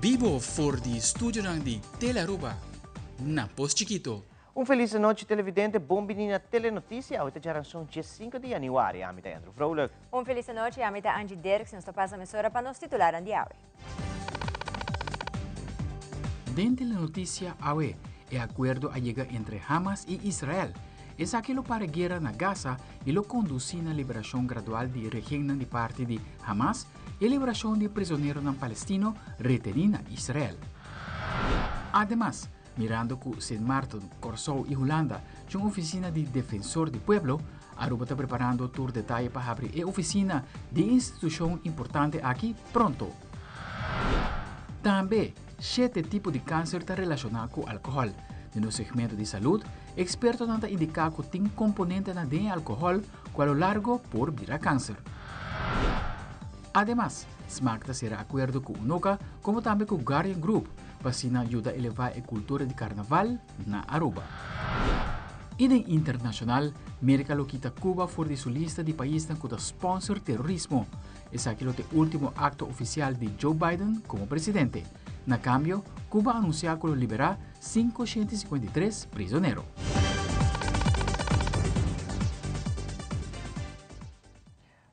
Bibo for di studionan di Telearuba na Pos Chikito. Un felis anochi televidente, bon bini na Telenoticia, awe ta djaranson 15 di januari, ami ta Andrew Vrolijk. Un felis anochi, ami ta Angie Dirks, nos ta pasa mesora pa nos titularnan di awe. Den Telenoticia awe, e akuerdo a yega entre Hamas i Israel. Esaki lo para guera na Gaza i lo kondusí na liberashon gradual di regennan di parti di Hamas i liberashon di prizoneronan palestino retení na Israel. Ademas, mirando ku Sint Maarten, Kòrsou i Hulanda tin un ofisina di Defensor di Pueblo, Aruba ta preparando tur detaye pa habri e ofisina di e institushon importante aki pronto. Tambe, shete tipo di kanser ta relashoná ku alkohòl. Den nos segmento di salud, ekspertonan ta indiká ku tin komponentenan den e alkohòl ku a lo largo por bira kanser. Ademas, Smaak ta sera akuerdo ku Unoca komo tambe ku Guardian Group pa asina yuda elevá e kultura di karnaval na Aruba. I den internashonal, Merka lo kita Cuba for di su lista di paisnan ku ta sponsor terorismo. Esaki lo ta e último akto ofisial di Joe Biden komo presidente. Na kambio, Cuba a anunsiá ku lo liberá 553 prizonero.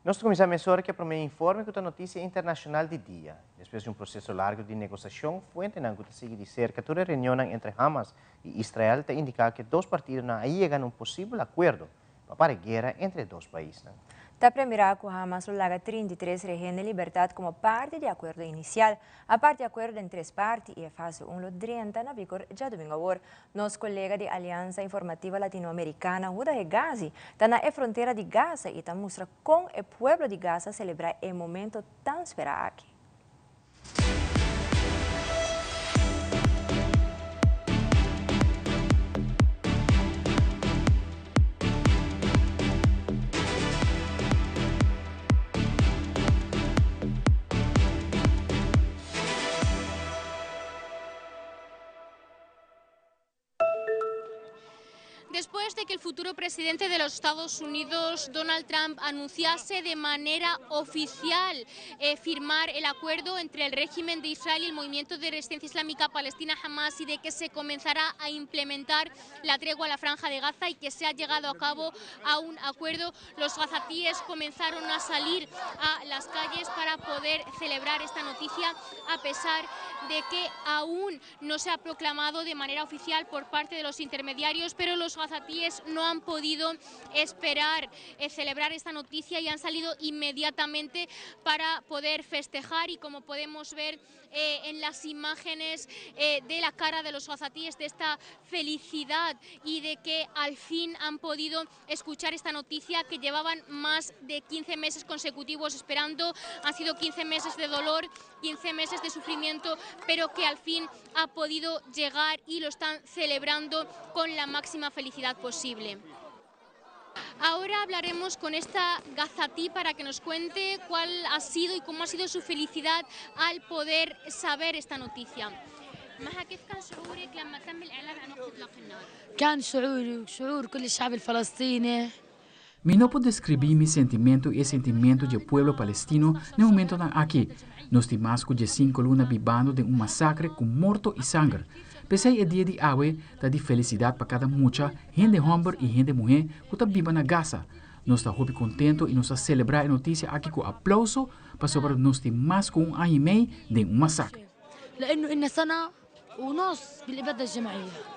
Nos ta kuminsá mesora ku e promé informe ku ta notisia internashonal di dia. Despues di un proseso largu di negosiashon, fuentenan ku ta sigui di serka tur e reunionnan entre Hamas i Israel ta indiká ku e dos partidonan a yega na un posibel akuerdo pa para e guera entre e dos paisnan. Ta premirá ku Hamas lo laga 33 rehen den libertat komo parti di e akuerdo inisial. A parti e akuerdo den tres parti i e fase un lo drenta na vigor djadumingu awor. Nos kolega di Aliansa Informativa Latinoamericana, Huda Hegazi, ta na e frontera di Gaza i ta mustra kon e pueblo di Gaza a selebrá e momento tan sperá aki. Después de que el futuro presidente de los Estados Unidos, Donald Trump, anunciase de manera oficial eh, firmar el acuerdo entre el régimen de Israel y el movimiento de resistencia islámica palestina Hamas y de que se comenzará a implementar la tregua a la franja de Gaza y que se ha llegado a cabo a un acuerdo, los gazatíes comenzaron a salir a las calles para poder celebrar esta noticia, a pesar de que aún no se ha proclamado de manera oficial por parte de los intermediarios, pero los gazatíes no han podido esperar eh, celebrar esta noticia y han salido inmediatamente para poder festejar y como podemos ver eh, en las imágenes eh, de la cara de los gazatíes, de esta felicidad y de que al fin han podido escuchar esta noticia que llevaban más de 15 meses consecutivos esperando. Han sido 15 meses de dolor, 15 meses de sufrimiento, pero que al fin ha podido llegar y lo están celebrando con la máxima felicidad posible. Ahora hablaremos con esta gazatí para que nos cuente cuál ha sido y cómo ha sido su felicidad al poder saber esta noticia. مها كيف كان شعورك لما تم الإعلان عن وقف إطلاق النار؟ كان شعوري وشعور كل الشعب الفلسطيني Mi no por deskribí mi sentimentu i e sentimentu dje pueblo palestino n'e momentonan aki. Nos tin mas ku diesinko luna bibando den un masakre ku morto i sanger. P'esei e dia di awe ta di felisidat pa kada mucha, hende hòmber i hende muhé ku ta biba na Gaza. Nos ta hopi kontentu i nos ta selebrá e notisia aki ku aplouso pasobra nos tin mas ku un aña i mei den un masakre. لأنه إلنا سنة ونص بالإبادة الجماعية.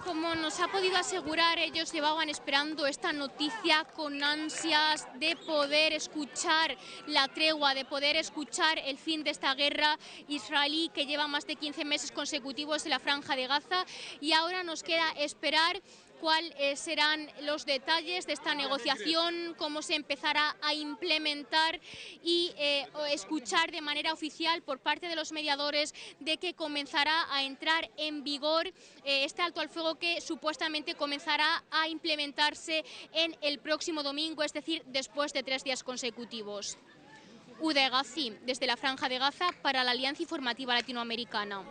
Como nos ha podido asegurar, ellos llevaban esperando esta noticia con ansias de poder escuchar la tregua, de poder escuchar el fin de esta guerra israelí que lleva más de 15 meses consecutivos en la franja de Gaza. Y ahora nos queda esperar cuáles eh, serán los detalles de esta negociación, cómo se empezará a implementar y eh, escuchar de manera oficial por parte de los mediadores de que comenzará a entrar en vigor eh, este alto al fuego que supuestamente comenzará a implementarse en el próximo domingo, es decir, después de tres días consecutivos. Uda Gazi, desde la Franja de Gaza, para la Alianza Informativa Latinoamericana.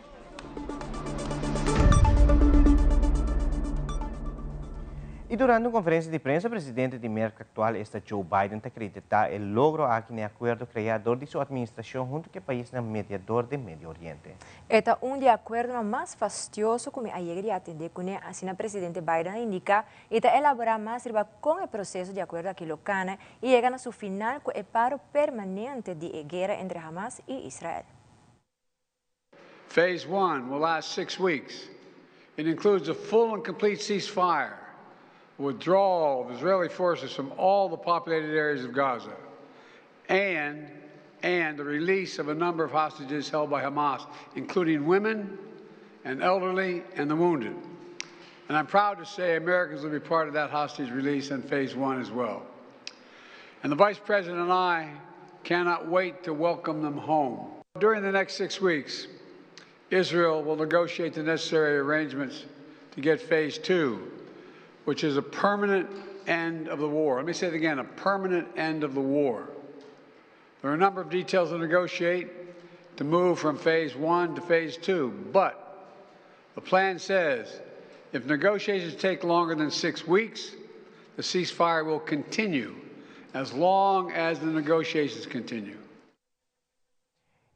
I durante un konferensia di prensa, presidente di Merka aktual, esta Joe Biden, ta kreditá e logro aki na e akuerdo kreá dor di su atministrashon huntu ku e paisnan mediador den Medio Oriente. E ta un di e akuerdonan mas fastioso ku mi a yega di atendé kuné, asina presidente Biden a indiká i ta elaborá mas riba kon e proseso di akuerdo aki lo kana i yega na su final ku e paro permanente di e guera entre Hamas i Israel. Phase one will last 6 weeks. It includes a full and complete ceasefire, withdrawal of Israeli forces from all the populated areas of Gaza, and the release of a number of hostages held by Hamas, including women and elderly and the wounded. And I'm proud to say Americans will be part of that hostage release in phase one as well. And the Vice President and I cannot wait to welcome them home. During the next 6 weeks, Israel will negotiate the necessary arrangements to get phase two, which is a permanent end of the war. Let me say it again, a permanent end of the war. There are a number of details to negotiate to move from phase one to phase two, but the plan says if negotiations take longer than 6 weeks, the ceasefire will continue as long as the negotiations continue.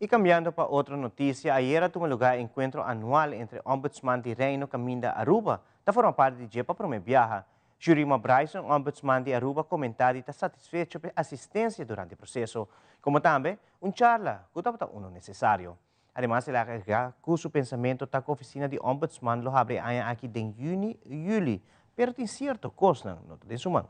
I kambiando pa otro notisia, ayera a tuma lugá enkuentro anual entre Ombudsman di Reino kaminda Aruba, ta forma parti di dje pa promé biaha. Jurima Bryson, Ombudsman di Aruba, a komentá di ta satisfecho pa asistensia durante e proseso, komo tambe un charla ku tabata uno nesesario. Ademas, el a agregá ku su pensamentu ta ku ofisina di Ombudsman lo habri aña aki den yüni i yüli, pero tin sierto kosnan no ta den su man.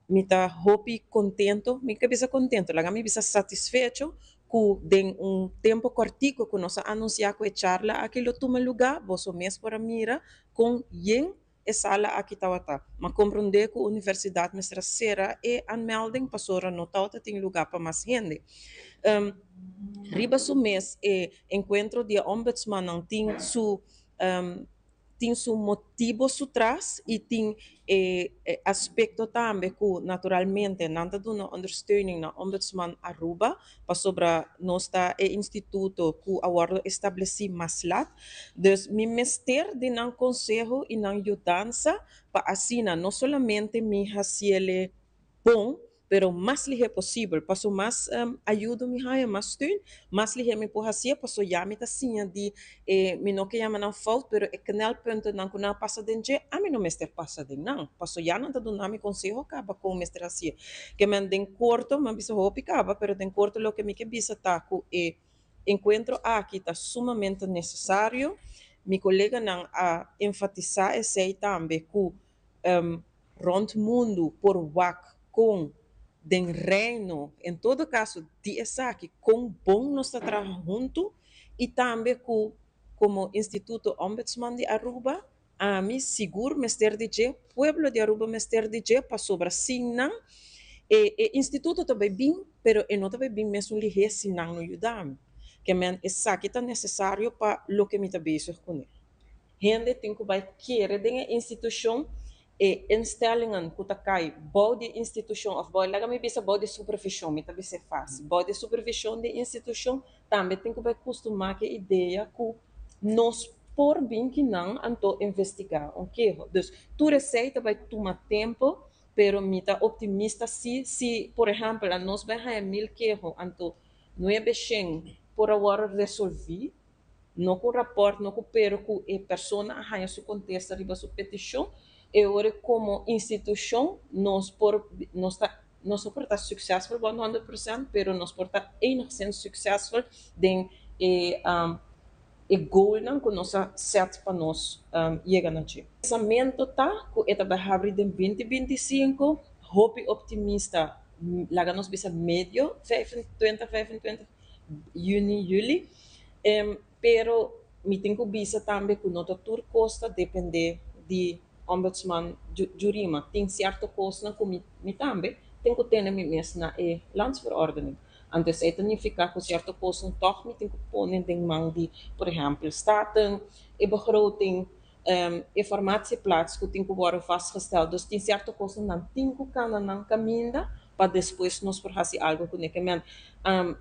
Mi ta hopi kontentu, mi ke bisa kontentu, laga mi bisa satisfecho ku den un tempu kòrtiku ku nos a anunsiá ku e charla aki lo tuma lugá, boso mes por a mira kon yen e sala aki tabata. M'a komprondé ku universidat mester a sera e aanmelding pasobra no tabata tin lugá pa mas hende. Riba su mes e enkuentro di e ombudsmannan tin su tin su motibo su tras i tin e aspekto tambe ku naturalmente nan ta duna ondersteuning na Ombudsman Aruba pasobra nos ta e instituto ku a wòrdu establesí mas lat. Dus mi mester di nan konseho i nan yudansa pa asina no solamente mi hasiele bon, pero mas lihé posibel. Paso mas ayudo mi haña, mas steun, mas lihé mi por hasié, paso ya mi ta siña di e, mi no ke yama nan fout, pero e knelpuntennan ku nan a pasa den dje, ami no mester pasa den nan. Paso ya nan ta duna mi konseho kaba kon mester hasié. Ke men den korto, mi a bisa hopi kaba, pero den korto loke mi ke bisa ta ku e enkuentro aki ta sumamente nesesario. Mi koleganan a enfatisá esei tambe ku rònt mundu por wak kon den Reino, en todo kaso di esaki, kon bon nos ta traha huntu i tambe ku komo Instituto Ombudsman di Aruba, ami sigur mester di dje, pueblo di Aruba mester di dje, pasobra sin nan e e instituto ta bai bin, pero e no ta bai bin mesun lihé si nan no yuda mi. Ke men esaki ta nesesario pa loke mi ta bezig kuné. Hende tin ku bai kere den e institushon, e instellingen ku ta kai bou di e institushon òf bou, laga mi bisa bou di supervishon, mi ta bis'é fásil, bou di supervishon di e institushon tambe tin ku bai kustumá ku e idea ku nos por bin kinan anto investigá un keho. Dus tur esei ta bai tuma tempu, pero mi ta optimista si, si por ehèmpel anos bai haña 1000 keho anto 900 por a wòrdu resolví, no ku rapòrt, no ku pero ku e persona a haña su kontesta riba su petishon, e ora komo institushon nos por nos ta nos no por ta successful 100%, pero nos por ta enigszins successful den e e goalnan ku nos a set pa nos yega na dje. Pensamentu ta ku e ta bai habri den 2025, hopi optimista, laga nos bisa medio 2025, yüni, yüli. Pero mi tin ku bisa tambe ku no ta tur kos ta dependé di Ombudsman Jurima. Tin sierto kosnan ku mi mi tambe tin ku tene mi mes na e landsverordening. Anto esei ta nifiká ku sierto kosnan tòg mi tin ku pone den man di, por ehèmpel, Staten, e begroting, e formatieplaats ku tin ku wòrdu vastgesteld. Dus tin sierto kosnan nan tin ku kana nan kaminda pa despues nos por hasi algu kuné. Ke men,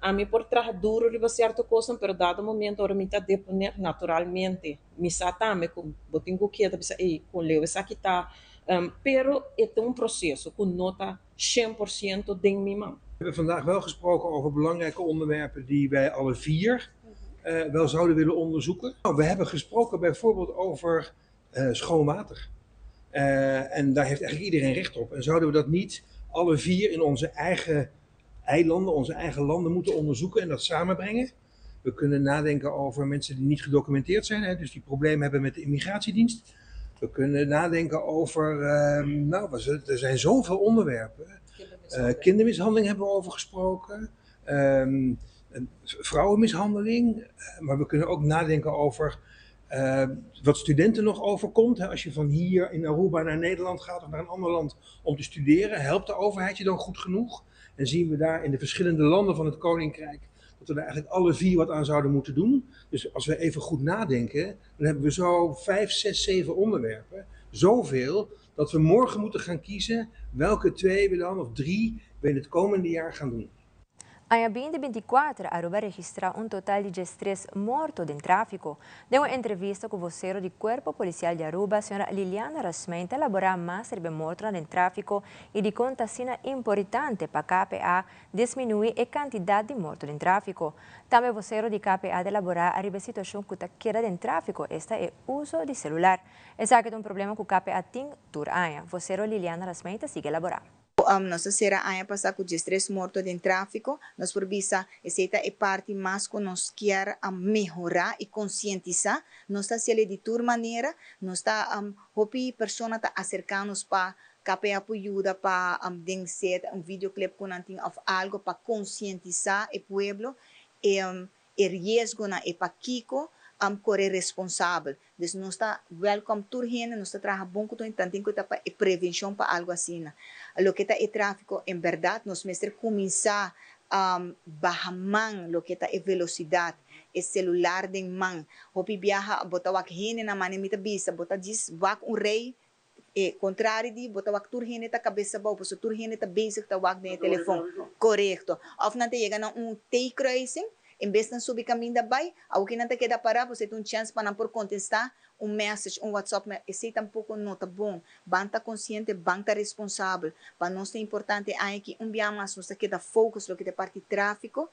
ami por traha duru riba sierto kosnan, pero dado momento ora mi ta deponer, naturalmente mi sa tambe ku bo tin ku keda bisa, ey, kon leu esaki ta. Pero e ta un proseso ku no ta 100% den mi man. We hebben vandaag wel gesproken over belangrijke onderwerpen die wij alle vier wel zouden willen onderzoeken. We hebben gesproken bijvoorbeeld over schoon water. En daar heeft eigenlijk iedereen recht op. En zouden we dat niet alle vier in onze eigen eilanden, onze eigen landen moeten onderzoeken en dat samenbrengen? We kunnen nadenken over mensen die niet gedocumenteerd zijn, hè, dus die problemen hebben met de immigratiedienst. We kunnen nadenken over, nou, er zijn zoveel onderwerpen. Kindermishandeling hebben we over gesproken, vrouwenmishandeling. Maar we kunnen ook nadenken over wat studenten nog overkomt. Hè, als je van hier in Aruba naar Nederland gaat of naar een ander land om te studeren, helpt de overheid je dan goed genoeg? En zien we daar in de verschillende landen van het Koninkrijk dat we daar eigenlijk alle vier wat aan zouden moeten doen. Dus als we even goed nadenken, dan hebben we zo 5, 6, 7 onderwerpen. Zoveel dat we morgen moeten gaan kiezen welke 2 we dan, of 3, we in het komende jaar gaan doen. Aña 2024, Aruba a registra un total di 13 morto den trafico. Den un entrevista cu vocero di Cuerpo Policial di Aruba, señora Liliana Rasmijn, ta elabora mas riba e mortonan den trafico y dicon ta asina importante pa KPA disminui e cantidad di morto den trafico. Tambe vocero di KPA ta elabora ariba e situacion cu ta keda den trafico, esta e uso di celular. Esaki ta un problema cu KPA tin tur aña. Vocero Liliana Rasmijn ta sigui elabora. Nos a sera aña pasá ku 13 morto den tráfiko. Nos por bisa esei ta e parti mas ku nos kier mehorá i konsientisá. Nos ta hasiel di tur manera. Nos ta hopi persona ta aserká nos pa KPA por yuda pa den set un videoclip ku nan tin òf algu pa konsientisá e pueblo e e riesgonan e pakiko kore responsabel. Dus nos ta welcome tur hende, nos ta traha bon ku tur hende, tanten ku ta pa e prevenshon pa algu asina. Loke ta e tráfiko en bèrdat nos mester kuminsá baha man loke ta e velosidat, e selular den man. Hopi biaha bo ta wak hendenan mane mi ta bisa bo ta djis wak un rei e kontrari di bo ta wak tur hende ta kabes abou pasobra tur hende ta bezig ta wak den e telefon. Korekto. Òf nan ta yega na un T-kruising, en bes nan subi kaminda bai, awoki nan ta keda pará pasobra e ta un chèns pa nan por kontestá un message, un WhatsApp, esei tampoko no ta bon. Ban ta konsiente, ban ta responsabel. Pa nos ta importante aña aki un bia mas nos ta keda focus loke ta e parti tráfiko.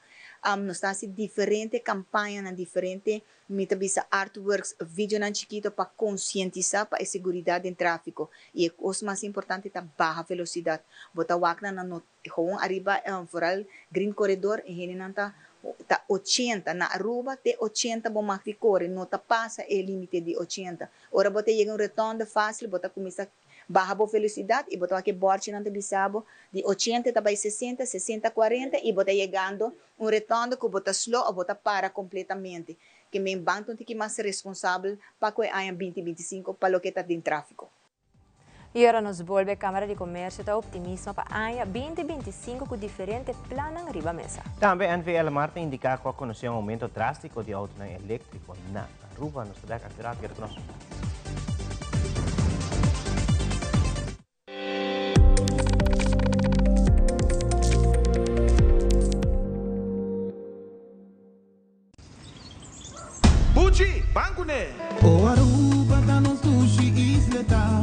Nos ta hasi diferente kampañanan, diferente Mi ta bisa artworks, videonan chikito pa konsientisá pa e seguridat den tráfiko. I e kos mas importante ta baha velosidat. Bo ta wak nan no gewoon ariba vooral Green Corredor e hendenan ta ta 80. Na Aruba te 80 bo mag di kore, no ta pasa e limite di 80. Ora bo ta yega un rotonde fásil bo ta kuminsá Baha bo velocidad y bo ta wak e borchinan ta bisa bo di 80 ta bay 60, 60 40 y bo ta yegando un retondo cu bo ta slow of bo ta para completamente. Ke men ban ta un tiki mas responsabel pa cu e aña 2025 pa loke ta den trafico. Y ora nos bolbe Camara di Comercio ta optimismo pa aña 2025 cu diferente plannan riba mesa. Tambe NV Elmar ta indica cu a conoce un aumento drastico di autonan electrico na Aruba. Nos ta bek aki rato, keda cu nos. Buchi, ban kuné! O Aruba ta nos dushi isleta,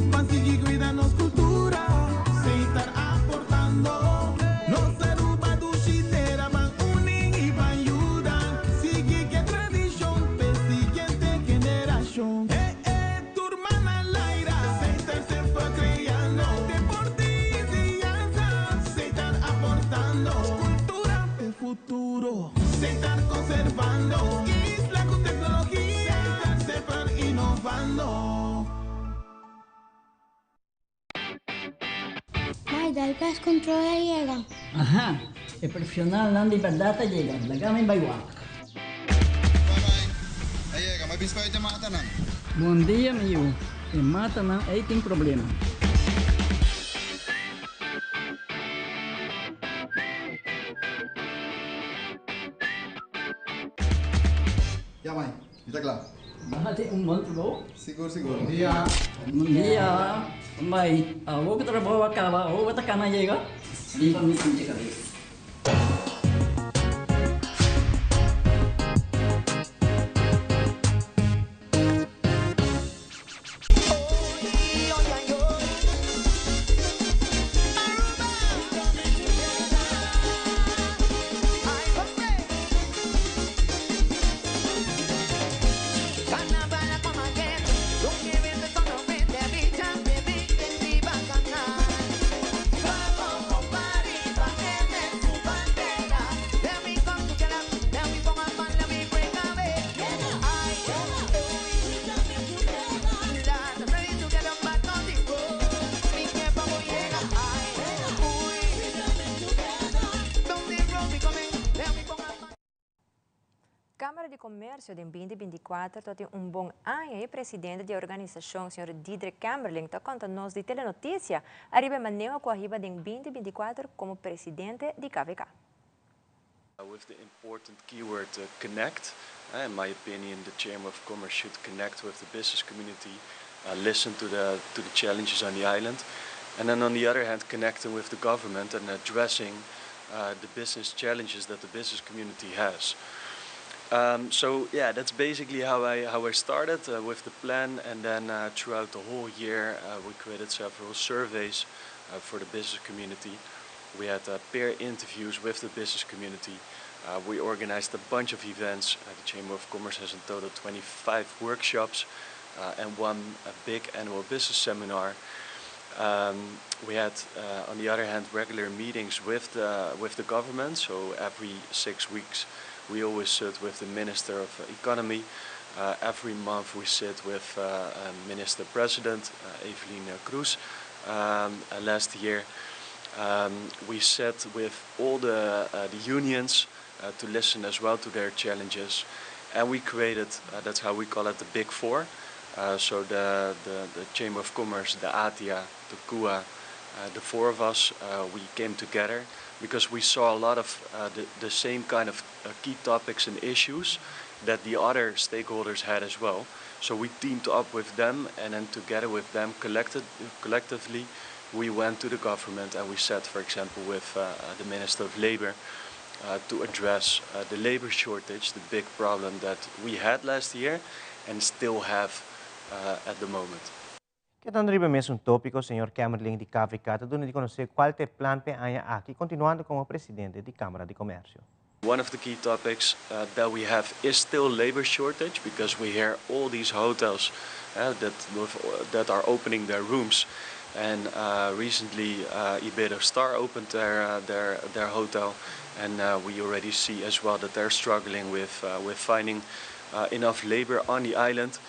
ban sigui cuida nos cultura, Setar aportando. Nos Aruba dushi tera, ban uni y ban yuda, sigui ke tradicion p'e siguiente generacion. E e tur man al aire, Setar semper creando, deporte y enseñanza, Setar aportando, cultura p'e futuro, Setar conservando, isla cu tecnologia, Setar semper innovando. Mai, dal pest control a yega. Aha, e profesionalnan di berdad a yega, laga mi bai wak. Bye bye, a yega, mi a bisa pa e matanan. Bon dia mi yu, e matanan ei tin problema. Ya mai, mi ta kla. Bo hasi un bon trabou. Sigur sigur. Bon dia. Bon dia. Mai, awor ku trabou a kaba, awor bo ta kana yega? Riba mi sinti kabes. Camara di Comercio den 2024 tabatin un bon aña y presidente di e organisacion, señor Diedrich Kamerling, ta conta nos di Telenoticia ariba e maneho cu a hiba den 2024 como presidente di KVK. With the important keyword connect. In my opinion, the Chamber of Commerce should connect with the business community, listen to the challenges on the island, and then on the other hand, connecting with the government and addressing the business challenges that the business community has. So yeah, that's basically how I started with the plan, and then throughout the whole year we created several surveys for the business community. We had peer interviews with the business community. We organized a bunch of events. The Chamber of Commerce has in total 25 workshops and one a big annual business seminar. We had, on the other hand, regular meetings with the government. So every 6 weeks, we always sit with the Minister of Economy. Every month, we sit with Minister President Evelyn Croes. Last year, we sat with all the unions to listen as well to their challenges, and we created, that's how we call it, the Big Four. So the Chamber of Commerce, the ATIA, the CUA, the four of us, we came together because we saw a lot of the same kind of key topics and issues that the other stakeholders had as well. So we teamed up with them, and then together with them, collectively, we went to the government and we sat, for example, with the Minister of Labor to address the labor shortage, the big problem that we had last year and still have at the moment. Kedando riba mesun topico, señor Kamerling di KVK, ta duna di conoce cual ta e plan pa e aña aki, continuando como presidente di Camara di Comercio. One of the key topics that we have is still labor shortage, because we hear all these hotels that are opening their rooms, and recently Iberostar opened their hotel, and we already see as well that they're struggling with finding enough labor on the island.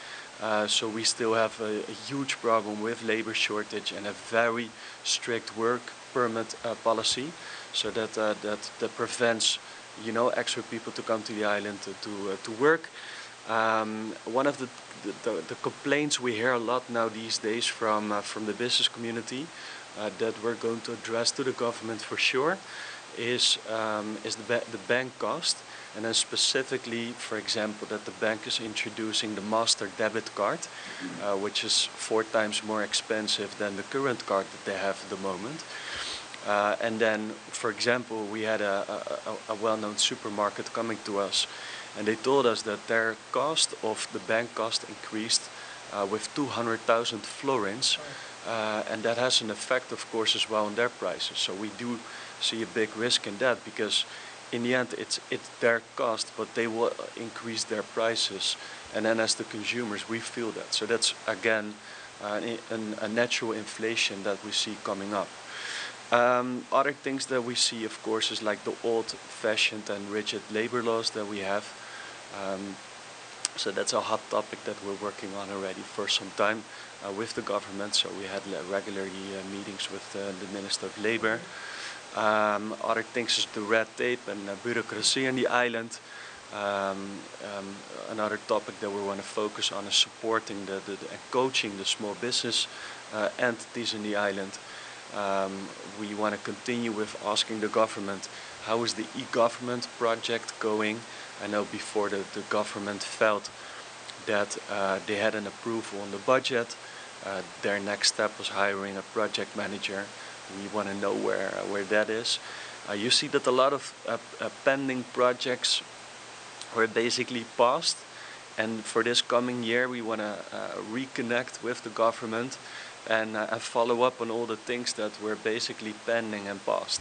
So we still have a huge problem with labor shortage and a very strict work permit policy, so that prevents extra people to come to the island to work. One of the complaints we hear a lot now these days from the business community that we're going to address to the government for sure is the bank cost, and then specifically, for example, that the bank is introducing the Master debit card, which is four times more expensive than the current card that they have at the moment. And then, for example, we had a well-known supermarket coming to us, and they told us that their cost of the bank cost increased with 200,000 florins, and that has an effect, of course, as well on their prices. So we do see a big risk in that, because in the end it's their cost, but they will increase their prices, and then as the consumers we feel that. So that's again a natural inflation that we see coming up. Other things that we see, of course, is like the old-fashioned and rigid labor laws that we have. So that's a hot topic that we're working on already for some time with the government. So we had regularly meetings with the Minister of Labor. Other things is the red tape and bureaucracy on the island. Another topic that we want to focus on is supporting and coaching the small business entities in the island. We want to continue with asking the government, how is the e-government project going? I know before the government felt that they had an approval on the budget. Their next step was hiring a project manager. We want to know where that is. You see that a lot of pending projects were basically passed. And for this coming year, we want to reconnect with the government and follow up on all the things that were basically pending and passed.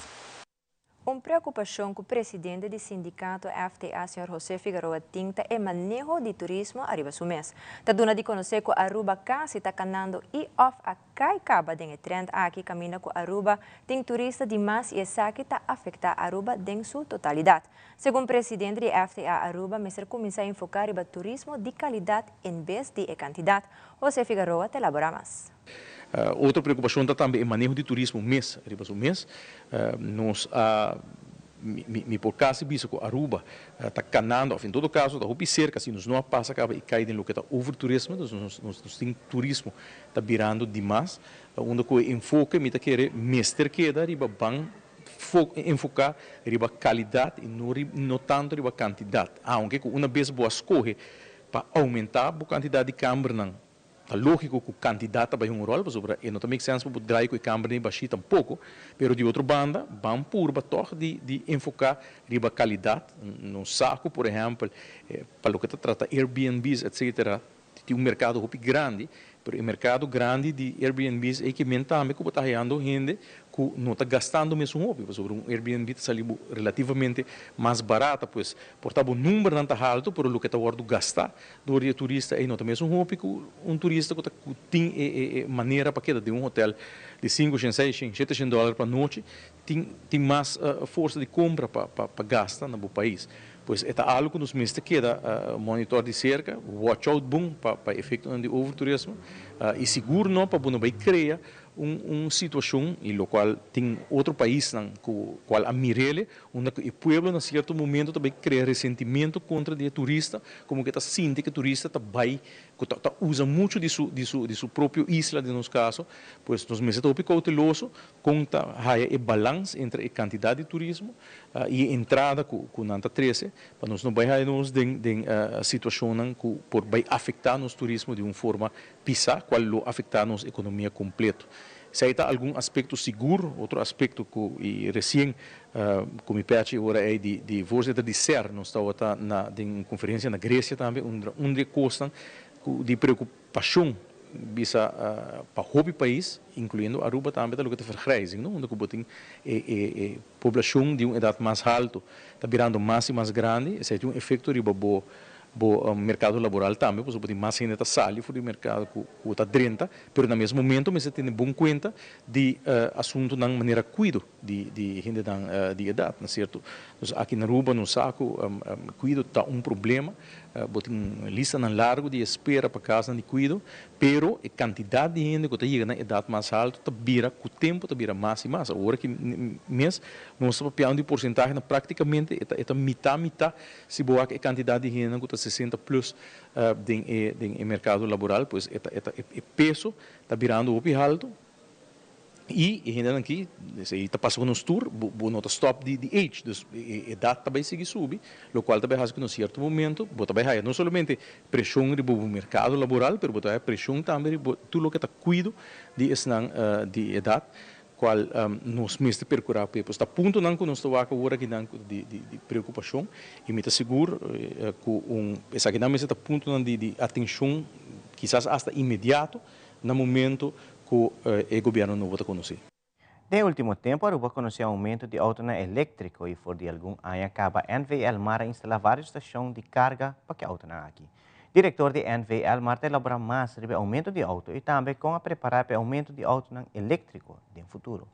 Un preocupacion cu e presidente di sindicato FTA, Sr. José Figueroa, tin ta e maneho di turismo ariba su mes. Ta duna di conoce cu Aruba casi ta canando y of a cay caba den trend aki, caminda cu Aruba tin turista demas y esaki ta afecta Aruba den su totalidad. Segun presidente di FTA, Aruba mester cuminsa enfoca riba turismo di calidad en bes di cantidad. José Figueroa ta elabora mas. Otro preocupacion ta tambe e maneho di turismo mes, riba su mes. Nos a Mi por casi bisa cu Aruba ta canando, of en todo caso ta hopi cerca, si nos no a pasa caba y cay den loke ta overturismo, dus nos tin turismo ta birando dimas, unda cu e enfoke mi ta kere mester keda riba ban enfoca riba calidad y no tanto riba cantidad, aunke cu una bes bo a scoge pa aumenta bo cantidad di cambernan. Ta lógiko ku kantidat ta bai un ròl, pasobra e no ta make sense pa bo drai ku e kamber den bashí tampoko. Pero di otro banda, ban purba tòg di di enfoká riba kalidat. Nos sa ku, por ehèmpel, pa loke ta trata Airbnb's etsetera, tin un merkado hopi grandi, pero e merkado grandi di Airbnb's ei ke men tambe ku bo ta hayando hende ku no ta gastando mesun hopi, pasobra un Airbnb ta sali bo relativamente mas barata, pues por ta bo numbernan ta haltu, pero loke ta wòrdu gastá Dor di e turista ei no ta mesun hopi ku un turista ku ta ku tin e e manera pa keda den un hotel di sinku shen, seis shen, shete shen dòler pa nochi, tin tin mas forsa di kompra pa pa pa gasta na bo pais. Pues e ta algu ku nos mester keda monitor di serka, watch out bon pa pa efektonan di overturismo i sigur no pa bo no bai krea un un situashon i lokual tin otro paisnan ku kual a mir'el Unda ku e pueblo na sierto momento ta bai krea resentimentu kontra di e turista, komo ku e ta sinti ku e turista ta bai, ku ta ta usa muchu di su di su di su propio isla den nos kaso, pues nos mester ta hopi kouteloso kon ta haya e balans entre e kantidat di turismo i e entrada ku ku nan ta trese, pa nos no bai haya nos den den situashonnan ku por bai afektá nos turismo di un forma pisá, kual lo afektá nos ekonomia kompleto. Esei ta algun aspekto sigur, otro aspekto ku i resien ku mi pechi e ora ei di di voorzitter di ser nos tabata na den un konferensia na Gresia tambe unda un di e kosnan ku di preokupashon bisa pa hopi pais inkluyendo Aruba tambe ta loke ta vergrijzing no unda ku bo tin e e e poblashon di un edat mas haltu ta birando mas i mas grandi esei tin un efekto riba bo Bo merkado laboral tambe, pasobra bo tin mas hende ta sali for di merkado ku ku ta drenta, pero na mes momento mester tene bon kuenta di asuntunan manera kuido di di hendenan di edat, na sierto. Nos aki na Aruba nos sa ku kuido ta un problema, bo tin listanan largu di espera pa kasnan di kuido, Pero e kantidat di hende ku ta yega na edat mas haltu ta bira ku tempu ta bira mas i mas. Awor aki mes nos ta papiando di porsentahenan praktikamente e ta e ta mitá mitá si bo wak e kantidat di hendenan ku ta sesenta plus den e den e merkado laboral pues e ta e ta e peso ta birando hopi haltu. I e hendenan aki, esei ta pasa ku nos tur, bo no ta stòp di age, dus e edat ta bai sigui subi, lokual ta bai hasi ku na sierto momento bo ta bai haya no solamente preshon riba bo merkado laboral, pero bo ta haya preshon tambe riba tur loke ta kuido di esnan di edat, kual nos mester perkurá p'e. Pues ta puntonan ku nos ta wak awor akinan di preokupashon i mi ta sigur ku un esakinan mester ta puntonan di atenshon kisas asta inmediato na momento cu e gobierno nobo ta conoci. Den ultimo tempo Aruba a conoce aumento di autonan electrico y for di algun aña caba NV Elmar a instala varios stacion di carga pa ki autonan aki. Director di NV Elmar ta elabora mas riba e aumento di auto y tambe con a prepara pa e aumento di autonan electrico den futuro.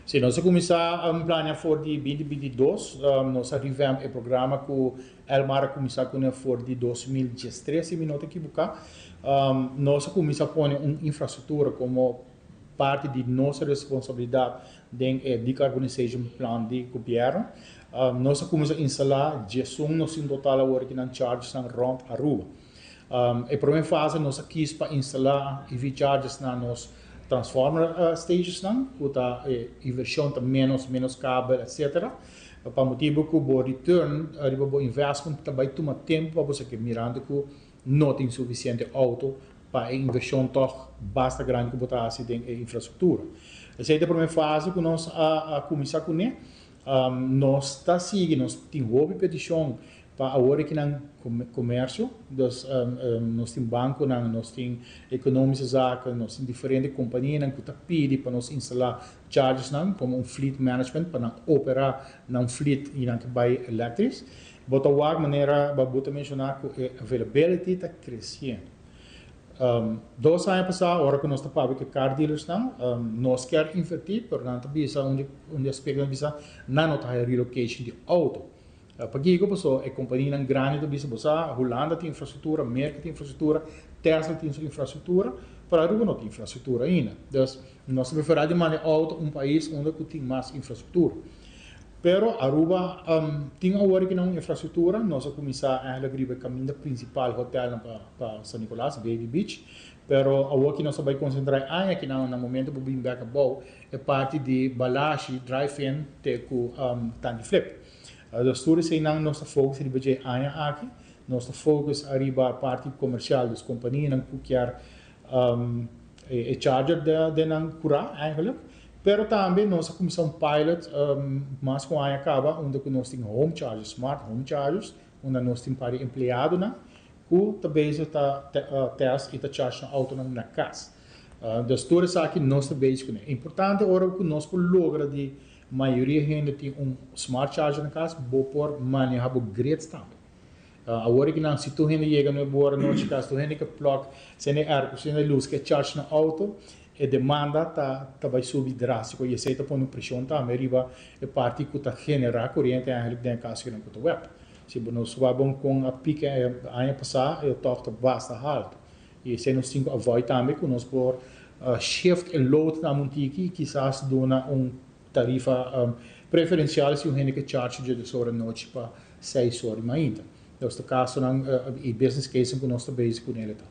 Si, nos a kuminsá plania for di binti binti dos. Nos a revamp e programa ku Elmar a kuminsá kuné for di 2013, si mi no ta ekiboká. Nos a kuminsá pone un infrastruktura komo parti di nos responsabilidat den e decarbonization plan di gobièrnu. Nos a kuminsá instalá 11, nos tin total awor aki nan chargersnan rònt Aruba. E promé fase nos a kis pa instalá EV chargers na nos transformer stationsnan, ku ta e invershon ta ménos, ménos kabel etcetera. Pa motibu ku bo return riba bo investment ta bai tuma tempu pa bo sa ke mirando ku no tin sufisiente outo pa e invershon tòg basta grandi ku bo ta hasi den e infrastruktura. Esei ta e promé fase ku nos a kuminsá kuné. Nos ta sigui, nos tin hopi petishon Pa awor aki nan comercio, dus nos tin banconan, nos tin economische zaken, nos tin diferente companianan cu ta pidi pa nos instala chargersnan como un fleet management pa nan opera nan fleet y nan ta bay electrisch. Bo ta wak manera bo ta menciona cu e availability ta creciendo. Dos aña pasa ora cu nos ta papia cu e car dealersnan, nos kier inverti pero nan ta bisa un di aspecto nan ta bisa nan no ta haya relocation di auto. Pakiko? Pasobra e kompanianan grandi ta bisa bo sa, Hulanda tin infrastruktura, Merka tin infrastruktura, Tesla tin su infrastruktura, pero Aruba no tin infrastruktura ainda. Dus nos ta preferá di manda e outo un pais unda ku tin mas infrastruktura. Pero Aruba tin awor aki nan un infrastructura, nos a cuminsa eigenlijk riba e caminda principal hotelnan pa pa San Nicolas, Baby Beach, pero awor aki nos ta bay concentra e aña aki nan na momento bo bin bek abou e parti di Balashi drive in te cu Tanki Flip. Dus tur eseinan nos ta focus riba dje aña aki, nos ta focus ariba parti comercial, dus companianan cu kier e charger den nan cura eigenlijk. Pero tambe nos a cuminsa un pilot mas cu un aña caba unda cu nos tin home chargers, smart home chargers, unda nos tin par di empleadonan cu ta bezig ta test y ta charge nan autonan na cas. Dus tur esaki nos ta bezig cune. Importante ora cu nos por logra di mayoria hende tin un smart charger na cas, bo por maneha bo grids tambe. Awor ki nan si tur hende yega nuebe ora nochi kas tur hende ke plug sende airco sende lus ke charge nan auto e demanda ta ta bai subi drastico y esey ta pone un presion tambe riba e parti cu ta genera coriente eigenlijk den e cas kinan cu ta web. Si bo nos wak bon con a piek aña pasa e toch ta basta halto y esey nos tin cu avoid tambe cu nos por shift e load na Montiki y kisas duna un Tarifa preferencial si un hende ke charge dje dos ora nochi pa seis ora di mainta. Nos ta casonan y business casen cu nos ta bezig cu nele ta.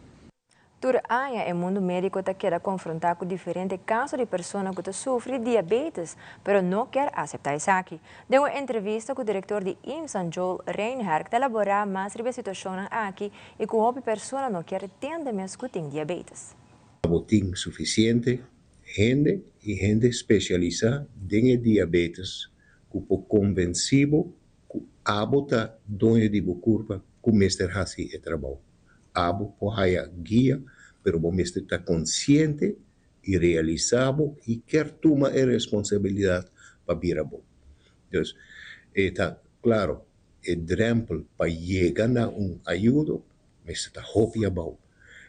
Tur aña e mundu médiko ta keda konfrontá ku diferente kaso di persona ku ta sufri di diabetes, pero no kier aseptá esaki. Den un entrevista ku direktor di IMSAN Joel Reinhardt ta elaborá mas riba e situashonnan aki i ku hopi persona no kier tende mes ku tin diabetes. Bo tin suficiente Hende i hende spesialisá den e diabetes ku por konvensí bo ku abo ta doño di bo kurpa ku mester hasi e trabou. Abo por haya guia pero bo mester ta konsiente i realisá bo i ker tuma e responsabilidat pa bira bo. Dus e ta klaro e drèmpel pa yega na un ayudo mester ta hopi abou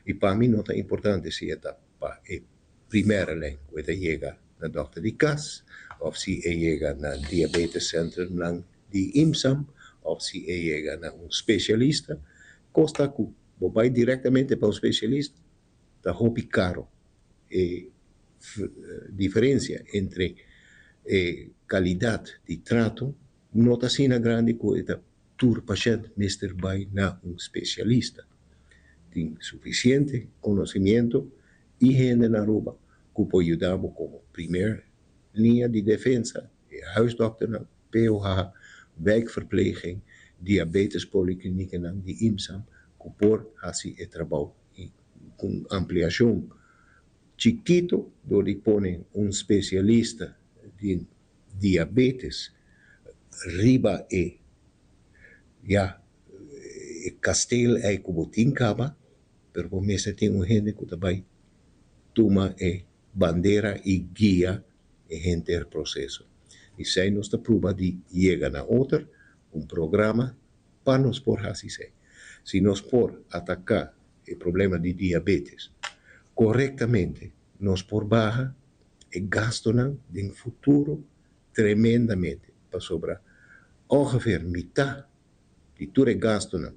i pa mi no ta importante si e ta pa e primera lijn ku e ta yega na dòkter di kas òf si e yega na diabetes centernan di IMSAM òf si e yega na un spesialista, kos ta ku bo bai direktamente pa un spesialista ta hopi karo. E diferensia entre e kalidat di trato no ta asina grandi ku e ta Tur pashènt mester bai na un spesialista. Tin sufisiente konosimiento i hende na Aruba ku por yuda bo komo primer liña di defensa, e huisdòkternan, POH, wijkverpleging, diabetes poliklinieknan di IMSAM ku por hasi e trabou i ku un ampliashon chikito dor di pone un spesialista di diabetes riba e ya e kasteel ei ku bo tin kaba, pero bo mester tin un hende ku ta bai tuma e bandera i guia e henter proseso. Esei nos ta pruba di yega na oter un programa pa nos por hasi esei. Si nos por ataká e problema di diabetes korektamente nos por baha e gastonan den futuro tremendamente, pasobra ongeveer mitá di tur e gastonan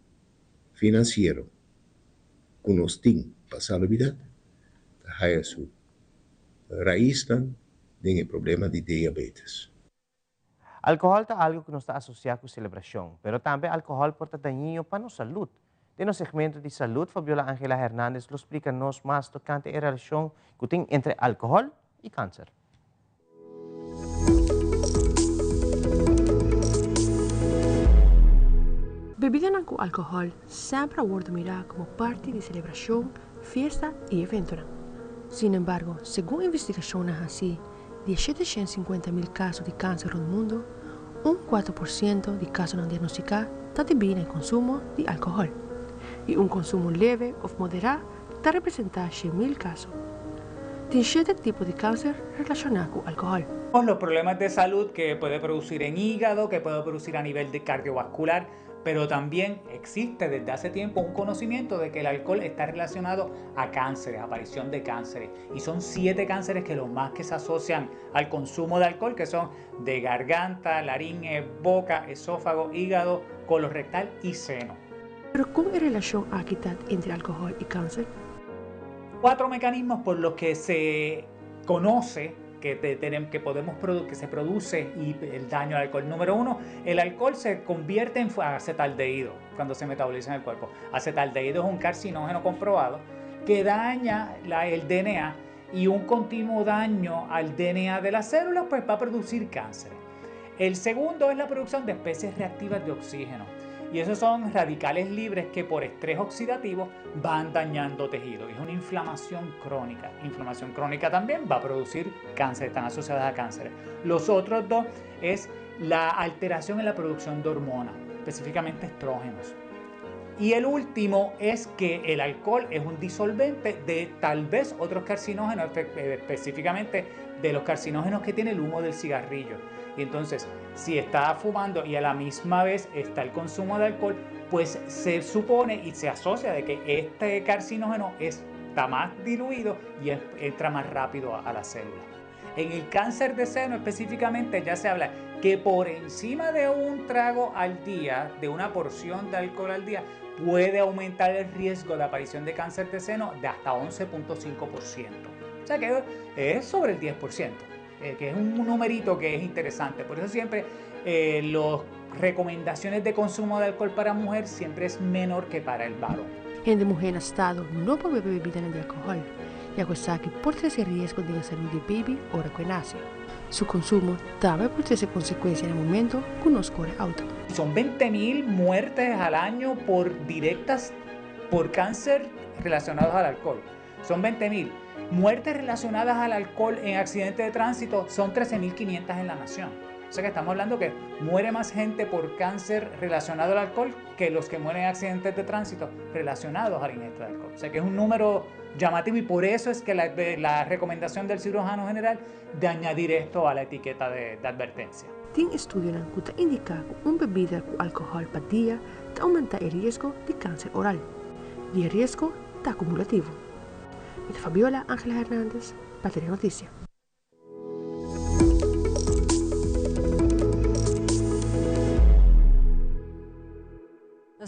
financiero cu nos tin pa salubridad ta haya su raisnan den e problema di diabetes. Alcohol ta algo cu nos ta asocia cu celebracion, pero tambe alcohol por ta dañino pa nos salud. Den nos segmento di salud, Fabiola Angela Hernandez lo splica nos mas tocante e relacion cu tin entre alcohol y cancer. Bebidanan cu alcohol semper a wordo mira como parti di celebracion, fiesta y eventonan. Sin embargo, segun investigacionnan haci, Di e 750 mil kaso di kanser rònt mundu, un 4% di kasonan diagnostiká ta debí na e konsumo di alkohòl, i un konsumo leve òf moderá ta representá 100 mil kaso. Tin shete tipo di kanser relashoná ku alkohòl. Los problemas de salud que puede producir en hígado, que puede producir a nivel de cardiovascular, pero también existe desde hace tiempo un conocimiento de que el alcohol está relacionado a cánceres, aparición de cánceres. Y son siete cánceres que los más que se asocian al consumo de alcohol, que son de garganta, laringe, boca, esófago, hígado, rectal y seno. Pero kon e relashon aki ta entre alkohòl i kanser? Cuatro mecanismos por los que se conoce Que, que, podemos que se produce y el daño al alcohol. Número uno, el alcohol se convierte en acetaldehído cuando se metaboliza en el cuerpo. Acetaldehído es un carcinógeno comprobado que daña el DNA y un continuo daño al DNA de las células pues va a producir cáncer. El segundo es la producción de especies reactivas de oxígeno. Y esos son radicales libres que por estrés oxidativo van dañando tejido. Es una inflamación crónica. Inflamación crónica también va a producir cáncer, están asociadas a cáncer. Los otros dos es la alteración en la producción de hormonas, específicamente estrógenos. Y el último es que el alcohol es un disolvente de tal vez otros carcinógenos, específicamente de los carcinógenos que tiene el humo del cigarrillo. Y entonces, si está fumando y a la misma vez está el consumo de alcohol, pues se supone y se asocia de que este carcinógeno está más diluido y entra más rápido a la célula. En el cáncer de seno específicamente ya se habla que por encima de un trago al día, de una porción de alcohol al día, puede aumentar el riesgo de aparición de cáncer de seno de hasta 11.5%. O sea que es sobre el 10%, que es un numerito que es interesante. Por eso siempre las recomendaciones de consumo de alcohol para mujer siempre es menor que para el varón. Hende muhé na estado no por bebe bebidanan di alkohòl, ya ku esaki por trese riesgo den e salud di e baby ora ku e nase. Su konsumo tambe por trese konsekuensia na momento ku nos kore outo. Son 20 mil muertes al año por directas por cáncer relacionados al alcohol. Son 20 mil. Muertes relacionadas al alcohol en accidentes de tránsito son 13.500 en la nación. O sea que estamos hablando que muere más gente por cáncer relacionado al alcohol que los que mueren en accidentes de tránsito relacionados a la ingesta de alcohol. O sea que es un número llamativo y por eso es que la, recomendación del cirujano general de añadir esto a la etiqueta de, de advertencia. Tin estudionan ku ta indiká ku un bebida ku alkohòl pa dia ta oumentá e riesgo di kanser oral. I e riesgo ta akumulativo. Mi ta Fabiola Angela Hernandez pa Telenoticia.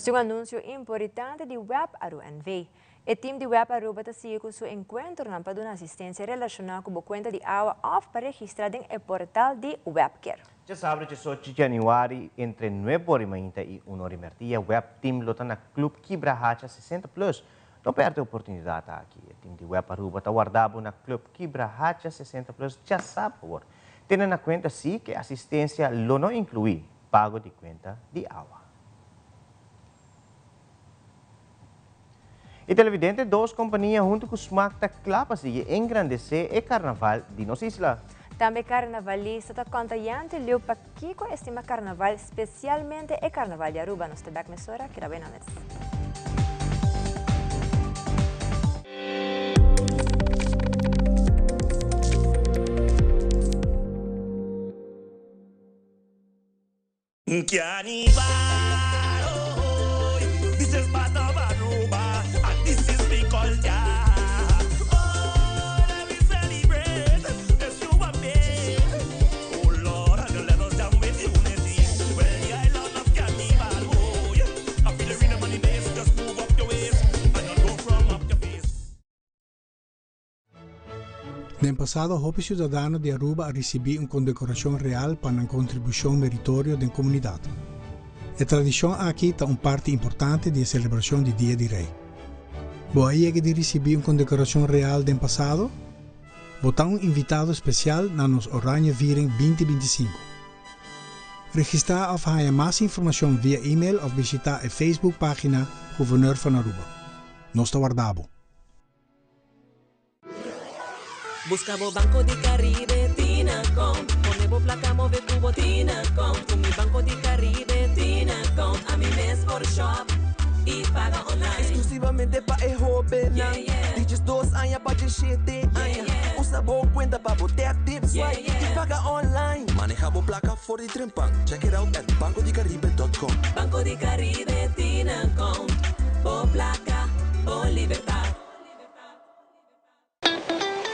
Nos tin un anuncio importante di Web Aru NV. E team di Web Aruba ta sigui cu su encuentronan pa duna asistencia relaciona cu bo cuenta di awa of pa registra den e portal di Webcare. Djasabra 18 di januari entre 9 or di mainta y 1 or di merdia Web Team lo ta na Club Kibrahacha 60 Plus. No perde e oportunidad aki. E team di Web Aruba ta warda bo na Club Kibrahacha 60 Plus djasabra awor. Tene na cuenta si cu e asistencia lo no inclui pago di cuenta di awa. Y televidente dos compania hunto cu Smaak ta cla pa sigui engrandece e carnaval di nos isla. Tambe carnavalista ta conta yante liu pakico estima carnaval, specialmente e carnaval di Aruba. Nos ta bek mesora, keda bay na mes. Den pasado hopi ciudadano di Aruba a ricibi un condecoracion real pa nan contribucion meritorio den comunidad. E tradicion aki ta un parti importante di e celebracion di Dia di Rey. Bo a yega di ricibi un condecoracion real den pasado? Bo ta un invitado special na nos Oranje Viering 2025. Registra of haya mas informacion via email of bishita e Facebook pagina Gouverneur van Aruba. Nos ta warda bo. Buska bo Banco di Caribe Tina Account Pone bo plaka move ku bo Tina Account Ku mi Banco di Caribe Tina Account Ami mes por shop i paga online. Exclusivamente pa e hobennan di 12 aña pa 17 aña. Usa bo cuenta pa bo tap, tip, swipe y paga online. Maneha bo placa for di trempan. Check it out at bancodicaribe.com. Banco di Caribe Tina Account Bo placa, bo libertad.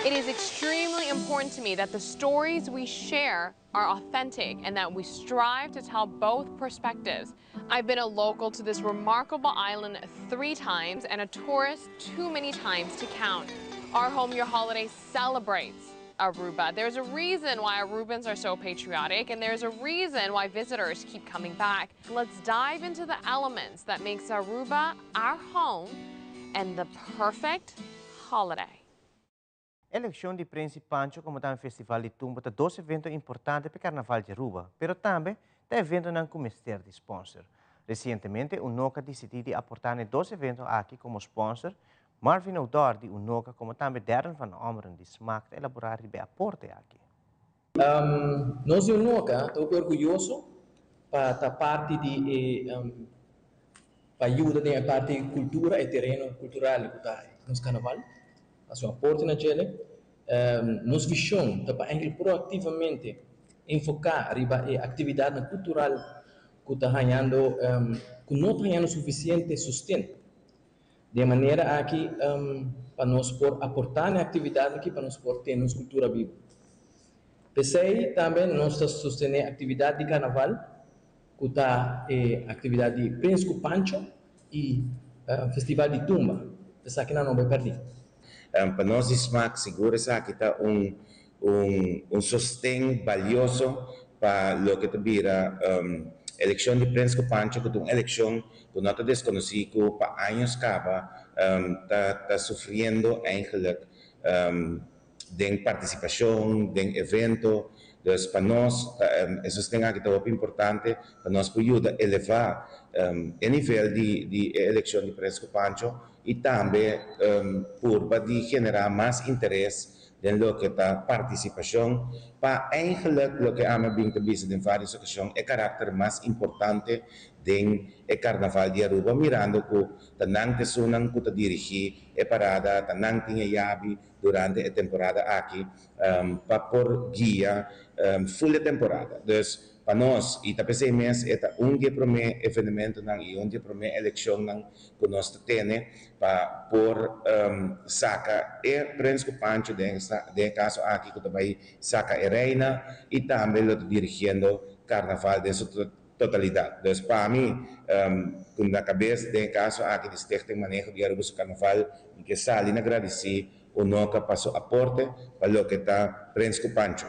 It is extremely important to me that the stories we share are authentic and that we strive to tell both perspectives. I've been a local to this remarkable island three times and a tourist too many times to count. Our Home Your Holiday celebrates Aruba. There's a reason why Arubans are so patriotic and there's a reason why visitors keep coming back. Let's dive into the elements that makes Aruba our home and the perfect holiday. Eleccion di Prins Pancho como tambe Festival di Tumba ta dos evento importante pa Carnaval di Aruba, pero tambe ta eventonan cu mester di sponsor. Recientemente, Unoca a dicidi di aporta e dos evento aki como sponsor. Marvin Odor di Unoca como tambe Darren van Ommeren di SMAC ta elabora riba e aporte aki. Nos di Unoca ta hopi orguyoso pa ta parti di e pa yuda den e parti di cultura, e tereno cultural cu ta nos carnaval, haci un aporte na djele. Nos vision ta pa eigenlijk proactivamente enfoca riba e actividadnan cultural cu ta hañando cu no ta hañando suficiente sosten. Di e manera aki pa nos por aportá na e aktividat aki pa nos por tene nos kultura bibu. P'esei tambe nos ta sostené aktividat di karnaval ku ta e aktividat di Prins ku Pancho i Festival di Tumba. Esakinan no bai pèrdí. Pa nos di smaak sigur esaki ta un un sosten balioso pa loke ta bira elekshon di Prins ku Pancho ku ta un elekshon ku no ta deskonosí ku pa años kaba ta ta sufriendo eigenlijk den partisipashon, den evento. Dus pa nos e sosten aki ta hopi importante pa nos por yuda elevá e nivel di di e elekshon di Prins ku Pancho i tambe purba di generá mas interes den loke ta partisipashon pa eigenlijk loke ami a bin ta bisa den varios okashon e karakter mas importante den e karnaval di Aruba mirando ku ta nan t'esunnan ku ta dirigí e parada, ta nan tin e yabi durante e temporada aki pa por guia ful e temporada. Dus pa nos i ta p'esei mes e ta un di e promé evenementonan i un di e promé elekshonnan ku nos ta tene pa por saka e Prins ku Pancho den den e kaso aki ku ta bai saka e reina i tambe lo ta dirigiendo karnaval den su totalidat. Dus pa mi ku na kabes den e kaso aki di Stichting Maneho di Aruba su Karnaval mi ke sali na gradisí Unoca pa su aporte pa loke ta Prins ku Pancho.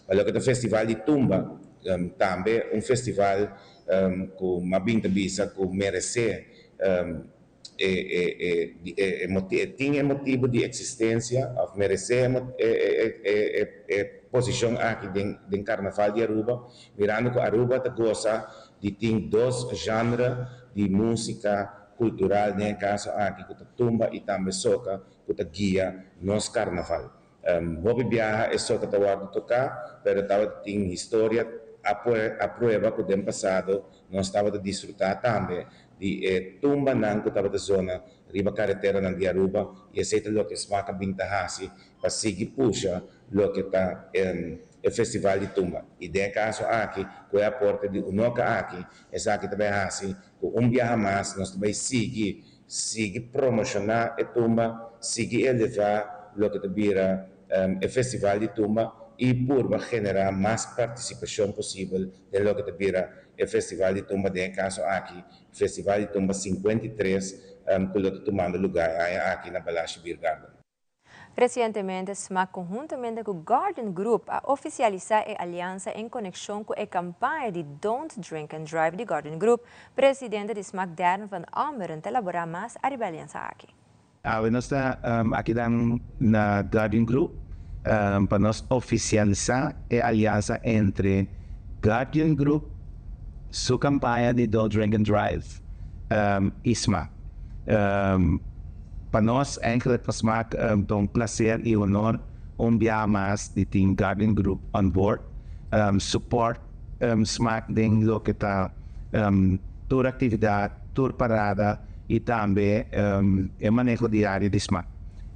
Pa loke ta Festival di Tumba tambe un festival ku m'a bin ta bisa ku meresé e e tin e motibu di eksistensia òf meresé e posishon aki den den Karnaval di Aruba mirando ku Aruba ta gosa di tin dos genre di músika kultural den e kaso aki ku ta tumba i tambe soka ku ta guia nos karnaval. Hopi biaha e soka ta wòrdu toká, pero tabata tin historia a prueba ku den pasado nos tabata disfrutá tambe di e tumbanan ku tabata zona riba kareteranan di Aruba i esei ta loke smak a bin ta hasi pa sigui pusha loke ta e festival di tumba. I den e kaso aki ku e aporte di Unoca aki esaki ta bai hasi ku un biaha mas nos ta bai sigui Sigui promoshoná e tumba, sigui elevá loke ta bira e festival di tumba i purba generá mas partisipashon posibel den loke ta bira e festival di tumba, den e kaso aki Festival di Tumba 53 ku lo ta tumando lugá e aña aki na Balashi Biergarten. Recientemente smac conhuntamente cu Guardian Group a oficialisa e aliansa en conexion cu e campaña di Don't Drink and Drive di Guardian Group. Presidente di smac Darren van Ommeren ta elabora mas ariba e aliansa aki. Awe nos ta aki dan na Guardian Group pa nos oficialisa e aliansa entre Guardian Group su campaña di Don't Drink and Drive y smac. Pa nos eigenlijk pa smaak ta un placer y honor un biaha mas di tin Guardian Group on board. Support smaak den loke ta tur actividad, tur parada y tambe e maneho diario di smaak.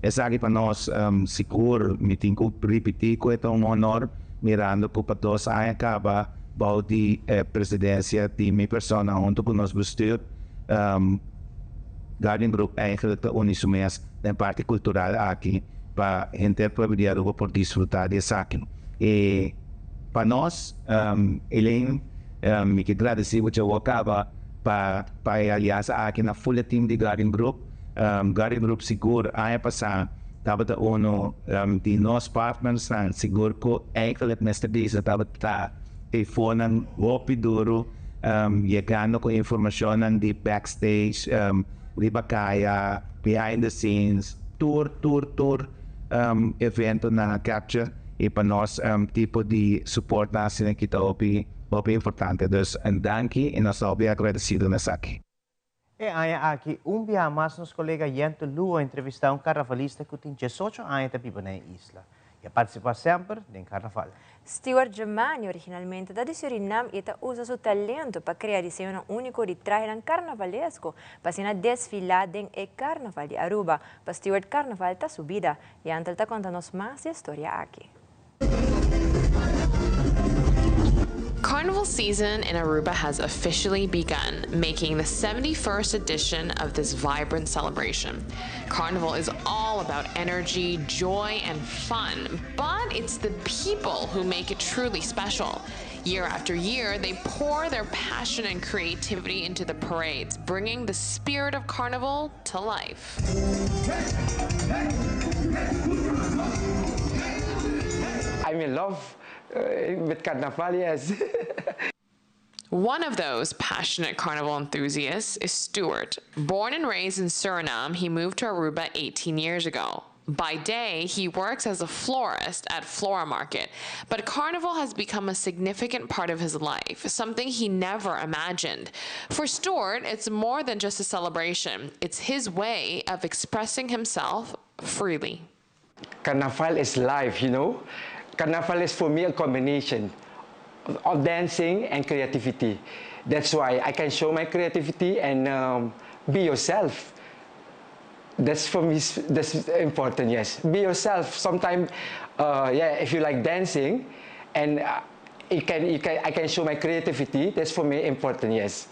Esaki pa nos sigur mi tin cu ripiti cu e ta un honor mirando cu pa dos aña caba bou di e presidencia di mi persona hunto cu nos bestuur, Guardian Group eigenlijk ta uni su mes den parti cultural aki pa henter pueblo di Aruba por disfruta di esaki. Y pa nos, Elaine, mi ke gradeci bo djawo caba pa pa e aliansa aki na full e team di Guardian Group. Guardian Group sigur aña pasa. tabata uno di nos partnersnan, sigur cu eigenlijk mester bisa tabata telefoonnan hopi duro yegando cu informacionnan di backstage, riba caya, behind the scenes, tur tur tur evento nan a capture y pa nos tipo di support nan asina aki ta hopi hopi importante. Dus danki y nos ta hopi agradecido na esaki. E aña aki un biaha mas nos colega Yento Lu a entrevista un carnavalista cu tin diesocho aña ta biba na e isla y a participa semper den carnaval. Stewart Jemani originalmente ta di Surinam y ta usa su talento pa crea diseñonan unico di trahenan carnavalesco pa asina desfila den e Carnaval di Aruba. Pa Stewart Carnaval ta su bida. Yantel ta conta nos mas di e storia aki. Carnival season in Aruba has officially begun, making the 71st edition of this vibrant celebration. Carnival is all about energy, joy, and fun, but it's the people who make it truly special. Year after year, they pour their passion and creativity into the parades, bringing the spirit of Carnival to life. I'm in love with Carnival, yes. One of those passionate carnival enthusiasts is Stuart. Born and raised in Suriname, he moved to Aruba 18 years ago. By day, he works as a florist at Flora Market, but Carnival has become a significant part of his life, something he never imagined. For Stuart, it's more than just a celebration. It's his way of expressing himself freely. Carnival is life, you know. Carnival is for me a combination of dancing and creativity. That's why I can show my creativity and um, be yourself. That's for me, that's important, yes. Be yourself. Sometimes, uh, yeah, if you like dancing, and uh, it can, you can, I can show my creativity, that's for me important, yes.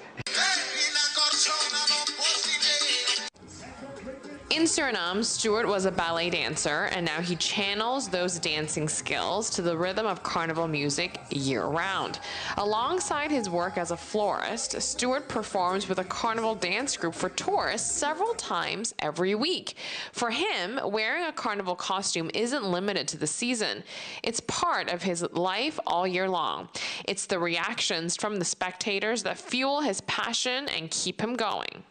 In Suriname, Stewart was a ballet dancer, and now he channels those dancing skills to the rhythm of carnival music year round. Alongside his work as a florist, Stewart performs with a carnival dance group for tourists several times every week. For him, wearing a carnival costume isn't limited to the season. It's part of his life all year long. It's the reactions from the spectators that fuel his passion and keep him going.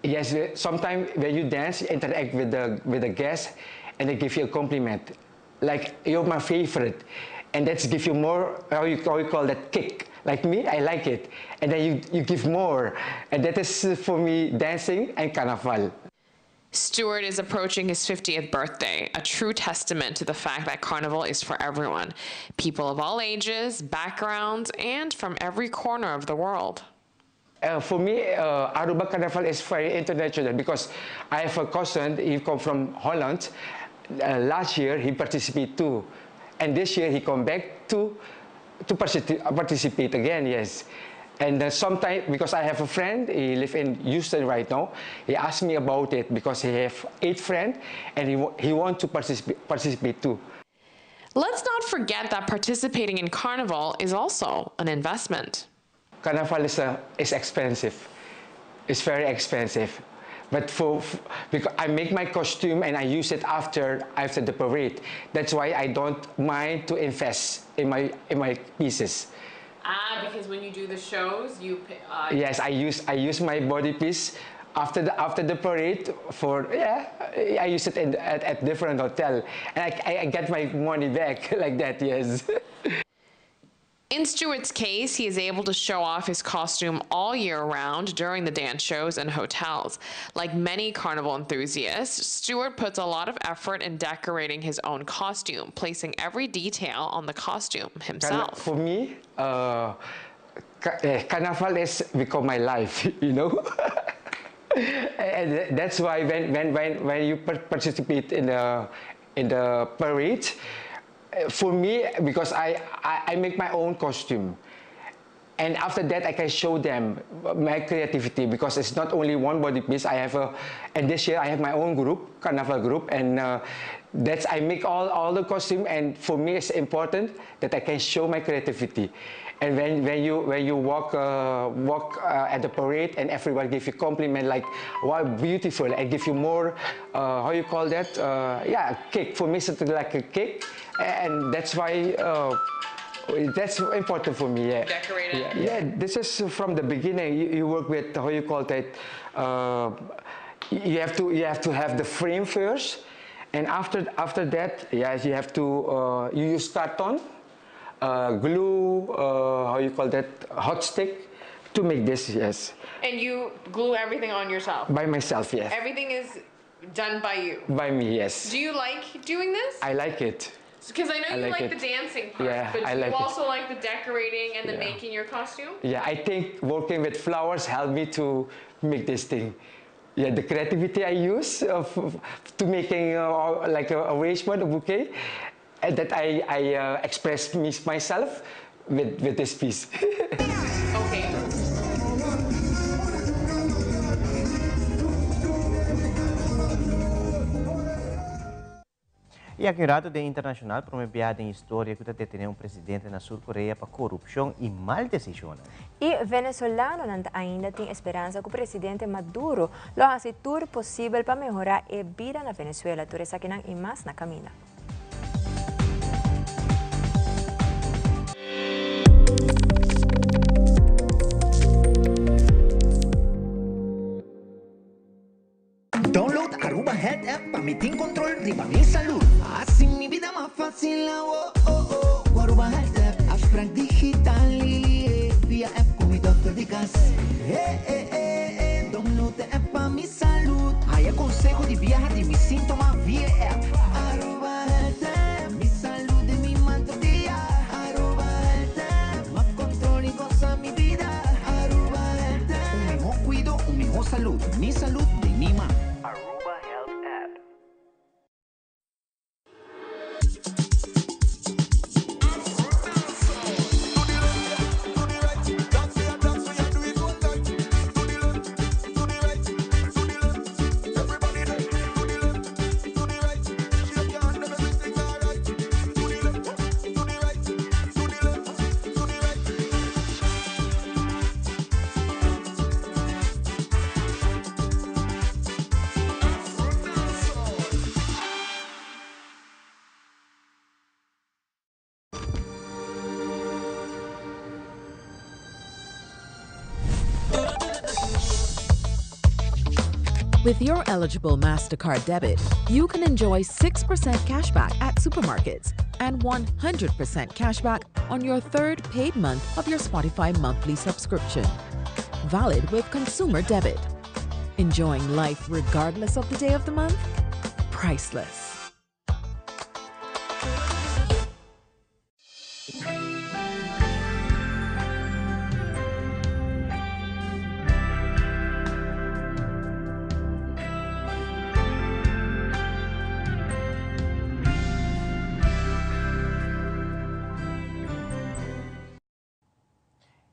Yes, sometimes when you dance, you interact with the, with the guests and they give you a compliment. Like, you're my favorite. And that's give you more, how you, how you call that, kick. Like me, I like it. And then you, you give more. And that is for me dancing and carnival. Stewart is approaching his 50th birthday, a true testament to the fact that Carnival is for everyone. People of all ages, backgrounds, and from every corner of the world. Uh, for me, uh, Aruba Carnival is very international because I have a cousin, he come from Holland. Uh, last year, he participated too. And this year, he come back to, to participate again, yes. And uh, sometimes, because I have a friend, he live in Houston right now, he asked me about it because he have eight friends and he, he want to participate, participate too. Let's not forget that participating in Carnival is also an investment. Carnival is, uh, is expensive. It's very expensive. But for, because I make my costume and I use it after after the parade. That's why I don't mind to invest in my in my pieces. Ah, because when you do the shows, you. Uh, yes, I use I use my body piece after the after the parade for yeah I use it in, at, at different hotel and I, I get my money back like that yes. In Stewart's case, he is able to show off his costume all year round during the dance shows and hotels. Like many carnival enthusiasts, Stewart puts a lot of effort in decorating his own costume, placing every detail on the costume himself. For me, uh, eh, carnival is become my life, you know? and that's why when, when, when, when you participate in the, in the parade, eh, for me, because I, I, I make my own costume. And after that, I can show them my creativity because it's not only one body piece. I have a, and this year I have my own group, Carnival group, and uh, that's I make all, all the costume. And for me, it's important that I can show my creativity. And when, when you when you walk uh, walk uh, at the parade and everyone give you compliment like wow beautiful and give you more uh, how you call that uh, yeah kick for me something like a kick and that's why uh, that's important for me yeah Decorated. yeah, yeah this is from the beginning you, you work with how you call that uh, you have to you have to have the frame first and after after that yes you have to uh, you use carton uh, glue uh, how you call that hot stick to make this yes And you glue everything on yourself? by myself yes Everything is done by you? by me yes Do you like doing this? I like it Because I know I you like like, it. the dancing part, Yeah, but do I you like it. also like the decorating and the Yeah. making your costume? Yeah, I think working with flowers helped me to make this thing. Yeah, the creativity I use of, to making uh, like a arrangement, a bouquet, and that I, I uh, express me, myself with, with this piece. Okay. Y aki un rato den internacional, prome biaha den historia cu ta detene un presidente na Sur Korea pa corupcion y mal decisionnan. Y venezolanonan ta ainda tin esperansa cu presidente Maduro lo haci tur posibel pa mehora e bida na Venezuela. Tur esakinan y mas na camina. Download Aruba Health App pa mi tin control riba mi salud. Haci mi bida mas facil awo oh oh cu Aruba Health App. Afspraak digital via app cu mi dokter di cas. Eh eh eh eh download e app pa mi salud. Haya conseho di biaha di mi sintoma via e app. Aruba Health App, mi salud den mi man tur dia. Aruba Health App, mas control y goza mi bida. Aruba Health App. Un miho cuido, un miho salud. Mi salud den mi man. Aruba Health App. With your eligible MasterCard debit, you can enjoy 6% cashback at supermarkets and 100% cashback on your third paid month of your Spotify monthly subscription. Valid with consumer debit. Enjoying life regardless of the day of the month? Priceless.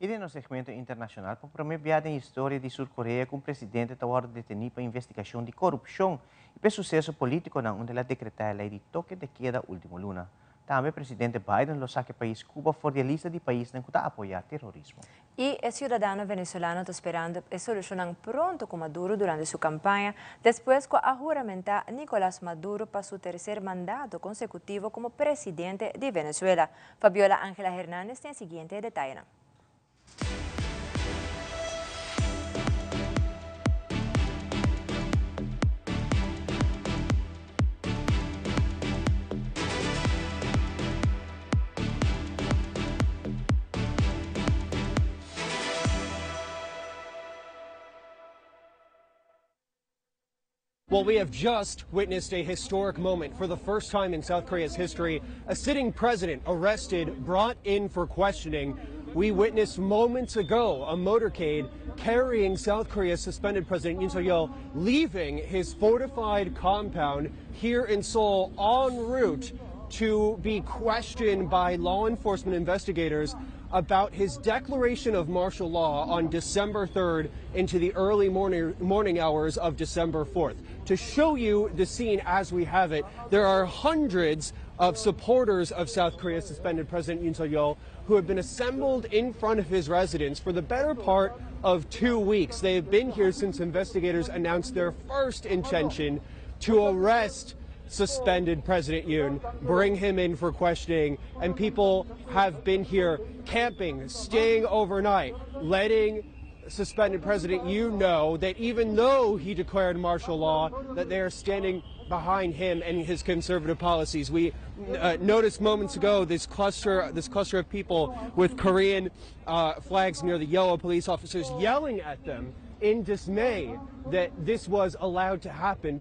I den nos segmento internashonal, pa promé bia den historia di Sur Korea ku un presidente ta wòrdu detení pa investigashon di korupshon i pa e suseso polítikonan unda el a dekretá e lei di toke de keda último luna. Tambe presidente Biden lo saka e pais Cuba for di e lista di paisnan ku ta apoyá terorismo. I e siudadano venezolano ta sperando e solushonnan pronto ku Maduro durante su kampaña despues ku a huramentá Nicolas Maduro pa su terser mandato konsekutivo komo presidente di Venezuela. Fabiola Angela Hernandez tin e siguiente detayenan. Well, we have just witnessed a historic moment. For the first time in South Korea's history, a sitting president arrested, brought in for questioning. We witnessed moments ago a motorcade carrying South Korea's suspended president Yoon Suk Yeol leaving his fortified compound here in Seoul en route to be questioned by law enforcement investigators about his declaration of martial law on December 3rd into the early morning, morning hours of December 4th. To show you the scene as we have it, there are hundreds of supporters of South Korea's suspended President Yoon Suk Yeol who have been assembled in front of his residence for the better part of two weeks. They have been here since investigators announced their first intention to arrest suspended President Yoon, bring him in for questioning, and people have been here camping, staying overnight, letting suspended President Yoon know that even though he declared martial law, that they are standing behind him and his conservative policies. We noticed moments ago this cluster, this cluster of people with Korean flags near the yellow police officers yelling at them in dismay that this was allowed to happen.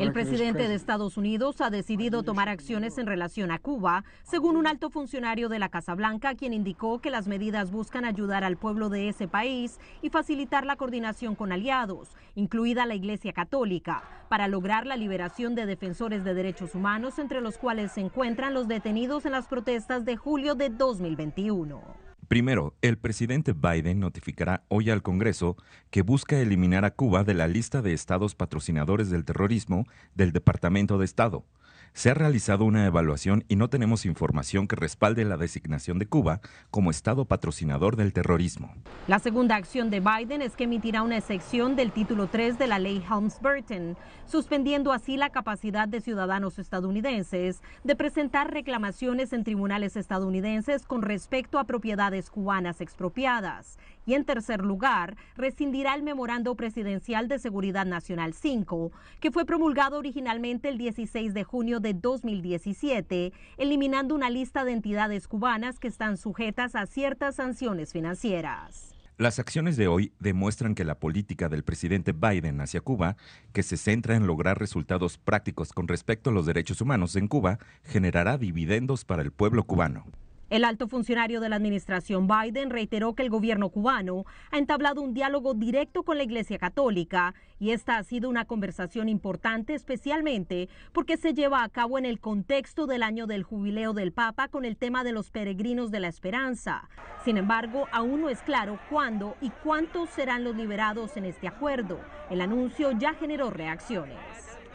El presidente de Estados Unidos ha decidido tomar acciones en relación a Cuba, según un alto funcionario de la Casa Blanca, quien indicó que las medidas buscan ayudar al pueblo de ese país y facilitar la coordinación con aliados, incluida la Iglesia Católica, para lograr la liberación de defensores de derechos humanos, entre los cuales se encuentran los detenidos en las protestas de julio de 2021. Primero, el presidente Biden notificará hoy al Congreso que busca eliminar a Cuba de la lista de estados patrocinadores del terrorismo del Departamento de Estado. Se ha realizado una evaluación y no tenemos información que respalde la designación de Cuba como estado patrocinador del terrorismo. La segunda acción de Biden es que emitirá una excepción del título 3 de la ley Helms-Burton, suspendiendo así la capacidad de ciudadanos estadounidenses de presentar reclamaciones en tribunales estadounidenses con respecto a propiedades cubanas expropiadas. Y en tercer lugar, rescindirá el Memorando Presidencial de Seguridad Nacional 5, que fue promulgado originalmente el 16 de junio de 2017, eliminando una lista de entidades cubanas que están sujetas a ciertas sanciones financieras. Las acciones de hoy demuestran que la política del presidente Biden hacia Cuba, que se centra en lograr resultados prácticos con respecto a los derechos humanos en Cuba, generará dividendos para el pueblo cubano. El alto funcionario de la administración Biden reiteró que el gobierno cubano ha entablado un diálogo directo con la Iglesia Católica y esta ha sido una conversación importante, especialmente porque se lleva a cabo en el contexto del año del jubileo del Papa con el tema de los peregrinos de la esperanza. Sin embargo, aún no es claro cuándo y cuántos serán los liberados en este acuerdo. El anuncio ya generó reacciones.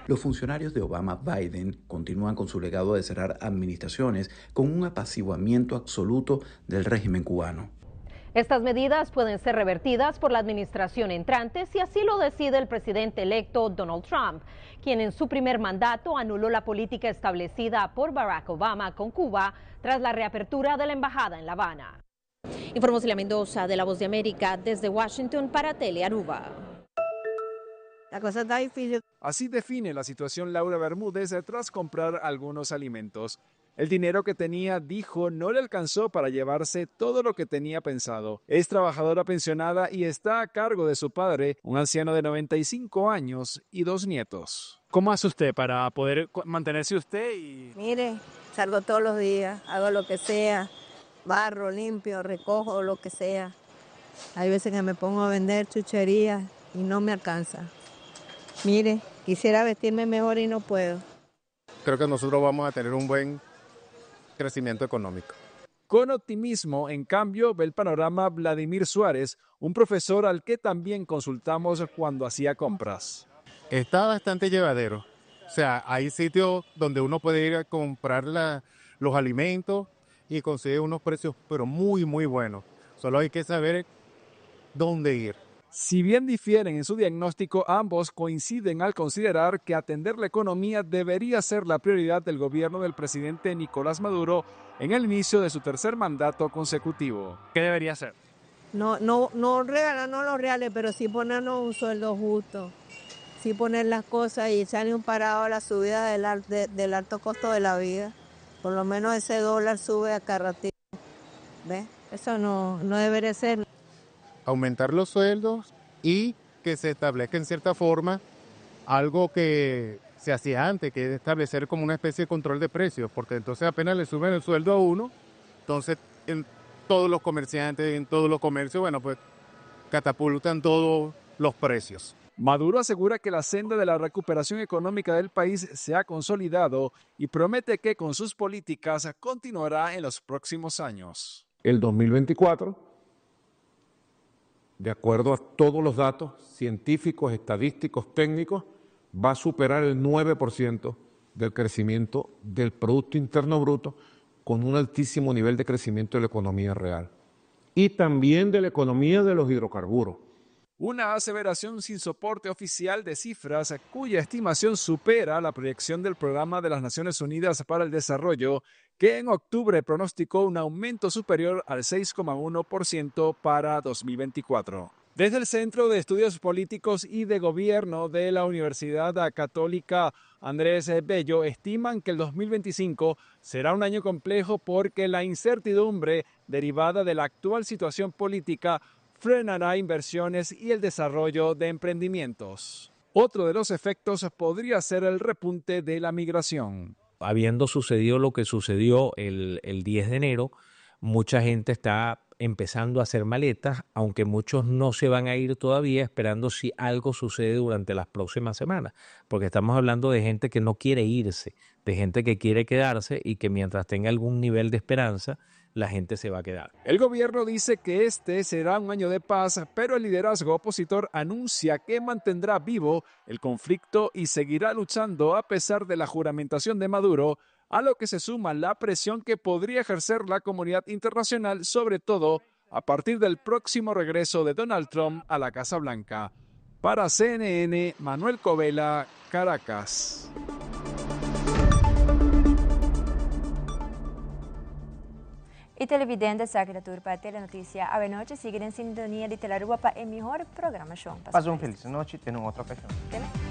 Los funcionarios de Obama-Biden continúan con su legado de cerrar administraciones con un apaciguamiento absoluto del régimen cubano. Estas medidas pueden ser revertidas por la administración entrante si así lo decide el presidente electo Donald Trump, quien en su primer mandato anuló la política establecida por Barack Obama con Cuba tras la reapertura de la embajada en La Habana. Informó Celia Mendoza de La Voz de América desde Washington para Telearuba. La cosa está difícil. Así define la situación Laura Bermúdez tras comprar algunos alimentos. El dinero que tenía, dijo, no le alcanzó para llevarse todo lo que tenía pensado. Es trabajadora pensionada y está a cargo de su padre, un anciano de 95 años y dos nietos. ¿Cómo hace usted para poder mantenerse usted y...? Mire, salgo todos los días, hago lo que sea, barro, limpio, recojo, lo que sea. Hay veces que me pongo a vender chucherías y no me alcanza. Mire, quisiera vestirme mejor y no puedo. Creo que nosotros vamos a tener un buen crecimiento económico. Con optimismo, en cambio, ve el panorama Vladimir Suárez, un profesor al que también consultamos cuando hacía compras. Está bastante llevadero. O sea, hay sitios donde uno puede ir a comprar los alimentos y consigue unos precios, pero muy, muy buenos. Solo hay que saber dónde ir. Si bien difieren en su diagnóstico, ambos coinciden al considerar que atender la economía debería ser la prioridad del gobierno del presidente Nicolás Maduro en el inicio de su tercer mandato consecutivo. ¿Qué debería hacer? No, no, no regalarnos los reales, pero sí ponernos un sueldo justo. Sí poner las cosas y echarle un parado a la subida del alto costo de la vida. Por lo menos ese dólar sube a cada ratito. ¿Ves? Eso no debería ser. Aumentar los sueldos y que se establezca en cierta forma algo que se hacía antes, que es establecer como una especie de control de precios, porque entonces apenas le suben el sueldo a uno, entonces en todos los comerciantes, en todos los comercios, bueno, pues catapultan todos los precios. Maduro asegura que la senda de la recuperación económica del país se ha consolidado y promete que con sus políticas continuará en los próximos años. El 2024, de acuerdo a todos los datos científicos, estadísticos, técnicos, va a superar el 9% del crecimiento del Producto Interno Bruto con un altísimo nivel de crecimiento de la economía real y también de la economía de los hidrocarburos. Una aseveración sin soporte oficial de cifras cuya estimación supera la proyección del Programa de las Naciones Unidas para el Desarrollo, que en octubre pronosticó un aumento superior al 6,1% para 2024. Desde el Centro de Estudios Políticos y de Gobierno de la Universidad Católica Andrés Bello estiman que el 2025 será un año complejo porque la incertidumbre derivada de la actual situación política frenará inversiones y el desarrollo de emprendimientos. Otro de los efectos podría ser el repunte de la migración. Habiendo sucedido lo que sucedió el, el 10 de enero, mucha gente está empezando a hacer maletas, aunque muchos no se van a ir todavía esperando si algo sucede durante las próximas semanas, porque estamos hablando de gente que no quiere irse, de gente que quiere quedarse y que mientras tenga algún nivel de esperanza, la gente se va a quedar. El gobierno dice que este será un año de paz, pero el liderazgo opositor anuncia que mantendrá vivo el conflicto y seguirá luchando a pesar de la juramentación de Maduro, a lo que se suma la presión que podría ejercer la comunidad internacional, sobre todo a partir del próximo regreso de Donald Trump a la Casa Blanca. Para CNN, Manuel Covela, Caracas. Y televidente esaki ta tur pa Telenoticia Awenochi. Sigui den sintonia di Telaruba pa e mihor programacion. Pasa un feliz nochi, te un otro ocasion. Te.